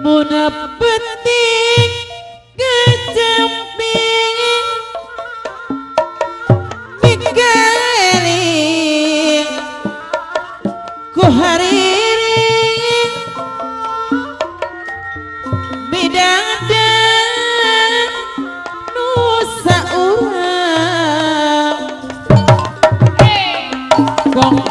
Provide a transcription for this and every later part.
Muna penting kecemping mikeling ku hariring bidadang nusa urang gong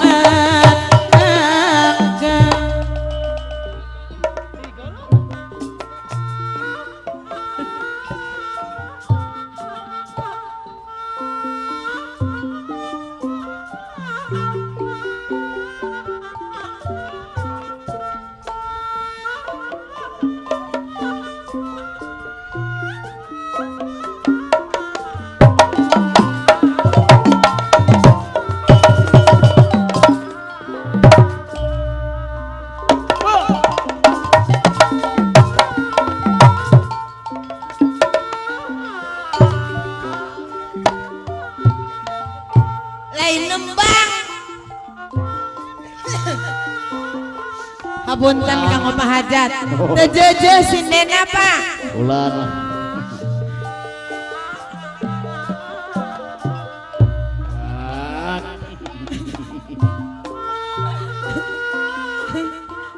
Hapunten Kang Opa Hajat. Teu jeujeuh sindena Pak. Ulah lah.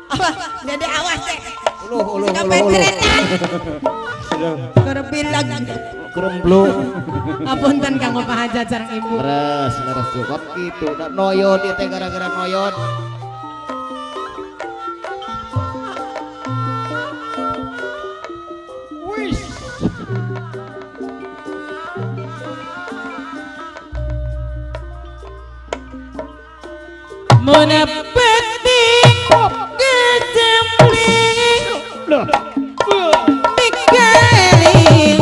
Apa? Dede awas teh. Uluh uluh Siga uluh uluh. petretan. Keur bilag. Keremblu. Hapunten Kang Opa Hajat sareng Ibu. Leres leres cukup gitu. Da noyon ieu teh gara-gara noyon. Wis. Muna penting kecempling Loh. mikeling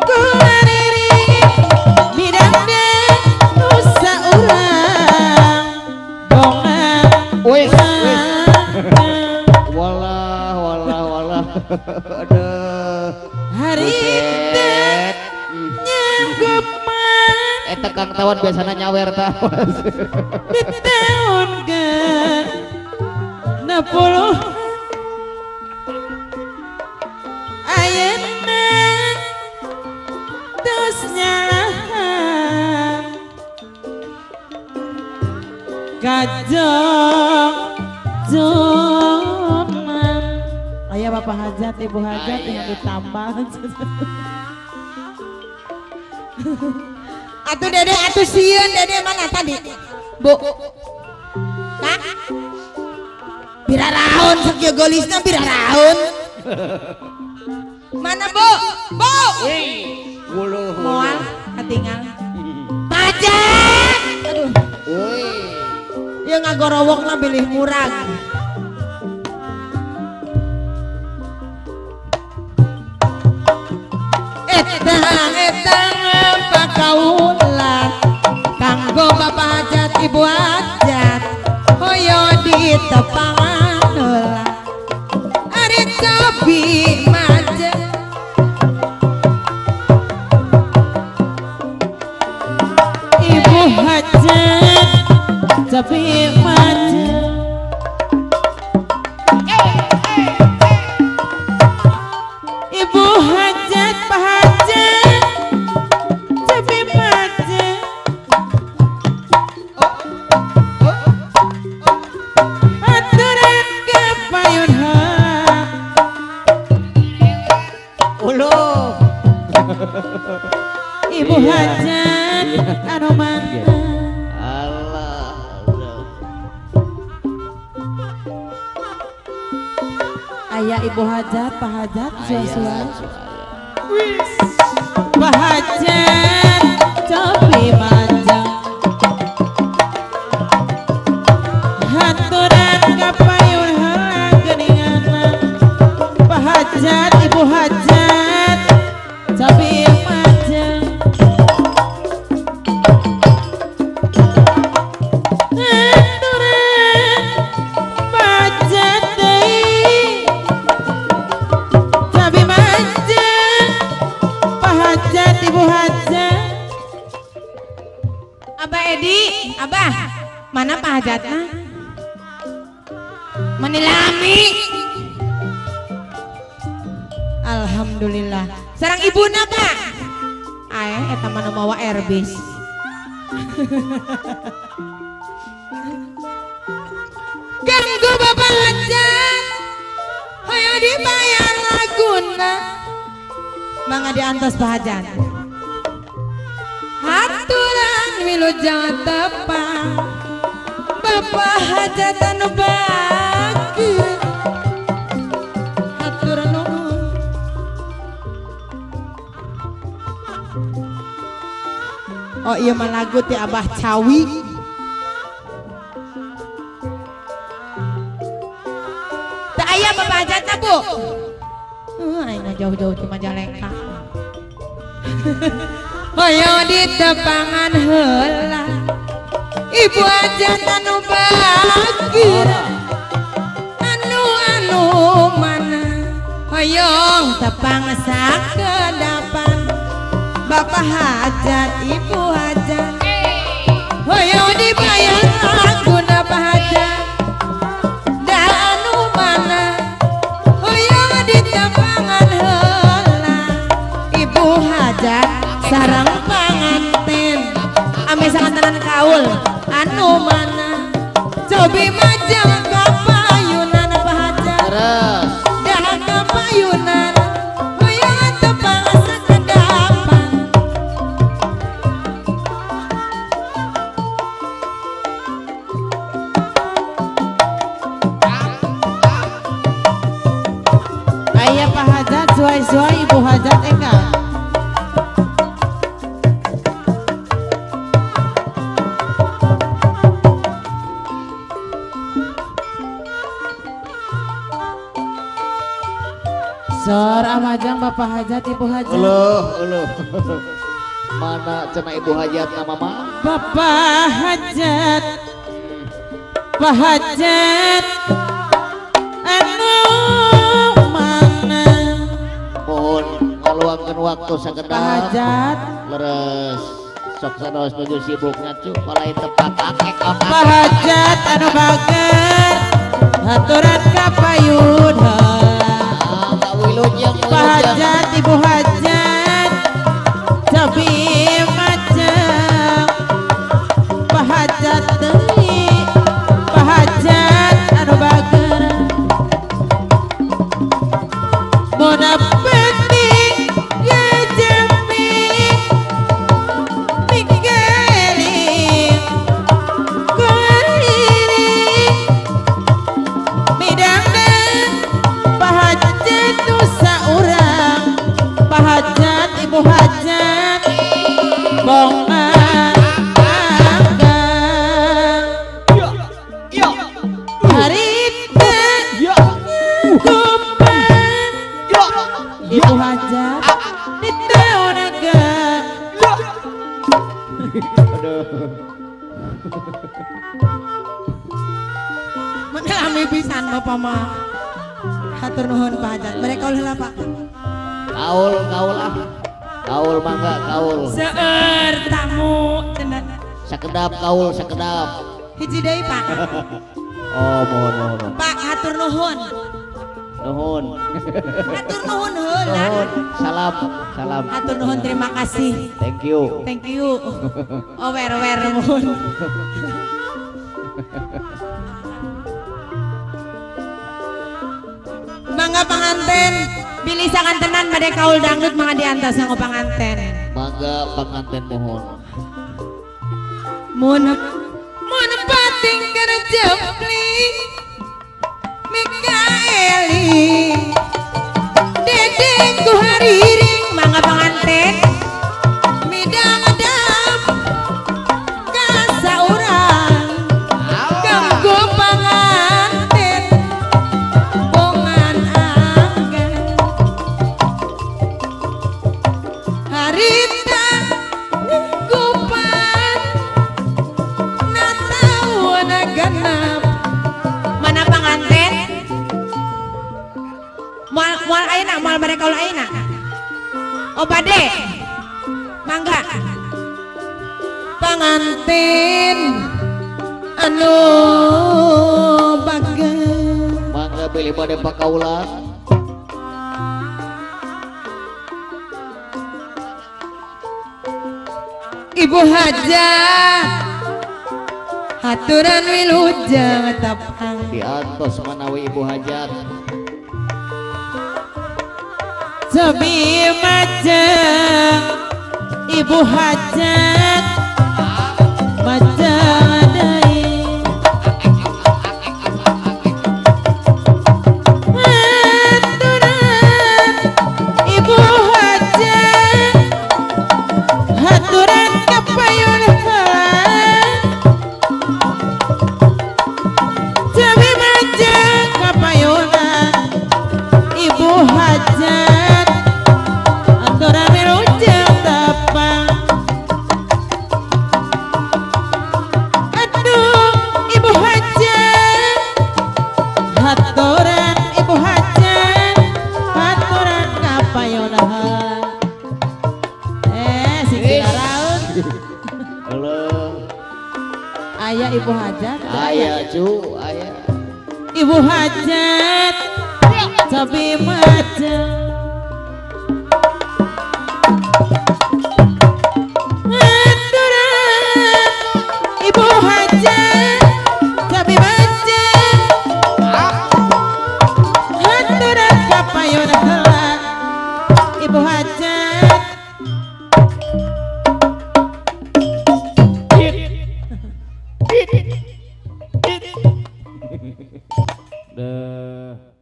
ku hariring bidadang nusa urang bongan. Wis wis. Walah walah walah. Aduh. Hari teh Buset. nyanggupan Eta Kang Tawon biasana nyawer tah. di tahun ke 60 ayeuna tos nyalahan kajong jonan. Aya Bapak Hajat, Ibu Hajat yang ditambah. Atuh Dede atuh sieun Dede mana tadi? Bu. Kak. Biraraon sakieu golisna biraraon. Mana Bu? Bu. Wuluh. Moal katingal. Pajak. Aduh, Wih. ieu ngagorowokna bilih murag. Etang etang pakaulan kanggo Bapak Hajat Ibu Hajat hoyo ditepangan heula ari cobi majeng Ibu Hajat tapi majeng. Ibu Hajat Pak Hajat tapi majeng. Aturan ke payun heula. Uluh. Ibu Iya. Hajat anu mantep. Allah. Allah. Aya Ibu Hajat, Pak Hajat, Aya, sua-sua. aya. Pak Hajat, cobi manjang. Haturan ka payun heula geuninganna. Pak Hajat, Ibu Hajat, cobi manjang. Haturan pajat deui. Cabi manjang Pak Hajat, Ibu Hajat. Abah Edi, Abah, mana Pak Hajatna? Menilami. Alhamdulillah. Sarang ibuna Pak. Ae eta mah nu mawa Airbus. Ganggu Bapak Hajat. Hayo dibayar laguna. Mangga diantos Pak Hajat. Haturan wilujeng tepang. Bapak Hajat anu bager. Hatur nuhun. Oh iya mah lagu ti Abah Cawi. Teu aya Bapak Hajatna Bu. Aing jauh-jauh ti Majalengka. Hoyong ditepangan heula. Ibu Hajat anu bager. Anu anu mana hoyong tepang sakedapan. Bapak Hajat, Ibu Hajat, hoyong dibayar laguna Pak Hajat. Da anu mana hoyong ditepangan heula. Ibu Hajat sareng panganten ame sakantenan kaul anu mana cobi majang ka payunan Pak Hajat. Terus. Dah ka payunan hoyong tepang sakedapan. Aya Pak Hajat suai-suai Ibu Hajat enggak. Sor amajang Bapak Hajat Ibu Hajat. Uluh, uluh. Mana cenah Ibu Hajat nama mama? Bapak Hajat. Pak Hajat anu mana? Mohon ngaluangkeun waktu sakedap. Pak Hajat. Leres sok sanos nuju sibuk ngacu palai tepat akek otak. Pak Hajat anu bager haturan ka payun heula. Pak Hajat Ibu Hajat cobi majeng. Pak Hajat deui Pak Hajat anu bager. Mun penting ngejempi minggeling kuring midangna Pak Hajat nu saurang. Pak Hajat Ibu Hajat bongan anggang. Harita kupan Ibu Hajat diteunagan. Aduh. Mengalami pisan Bapak mah. Hatur nuhun Pak Hajat. Mereka ulah Pak. Kaul, kaul ah. Kaul mangga kaul. Seueur tamu cenah. Sakedap kaul sakedap. Hiji deui Pak. Oh, mohon mohon. Pak hatur nuhun. Nuhun. Hatur nuhun heula. Nuhun. Salam, salam. Hatur nuhun terima kasih. Thank you. Thank you. Oh wer wer nuhun. Mangga panganten, bilih sakantenan bade kaul dangdut mangga diantos nganggo panganten. Mangga panganten mohon. Mun mun pating keur jempling Mikaeli Dede ku hariring mangga panganten midang-dam ka saurang kanggo panganten bongan anggan harita kupan natauna genep. Mana panganten? Moal moal ayeuna moal bare kaul ayeuna. Oh bade. Mangga. Panganten anu bager. Mangga bilih bade pakaulan. Ibu Hajah haturan wilujeng tepang. Diantos manawi Ibu Hajat. Sebi majeng Ibu Hajat majeng deui. Haturan Ibu Hajat haturan kapayun heula. Sebi majeng kapayuna Ibu Hajat haturan wilujeng tepang. Aduh Ibu Hajat haturan Ibu Hajat haturan kapayuna heula. Si Cilaraun. Halo. Aya Ibu Hajat. Aya cu, aya. Ibu Hajat sabi majeng haturan Ibu Hajat sabi majeng haturan kapayun heula Ibu Hajat. Duh.